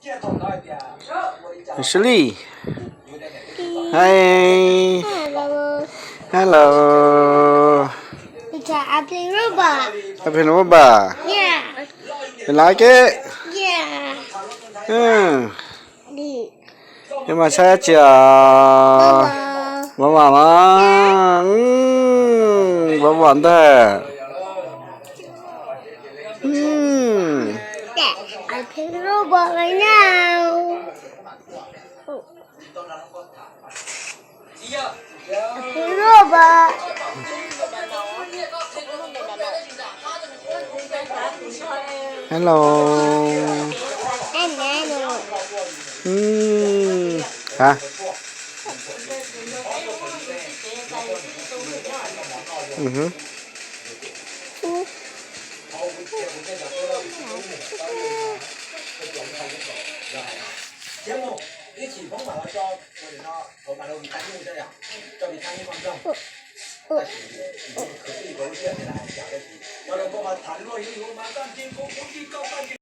Sli. Hi. Hello. Hello. It's a ugly robot. Ugly robot. Yeah. You like it? Yeah. Hmm. Di. Mas saib tsi os. Vov vam mas. Vov vam ntag. Ugly robot right now. Ugly robot. Hello. Hello. Hm. Hả? Ừ hứ.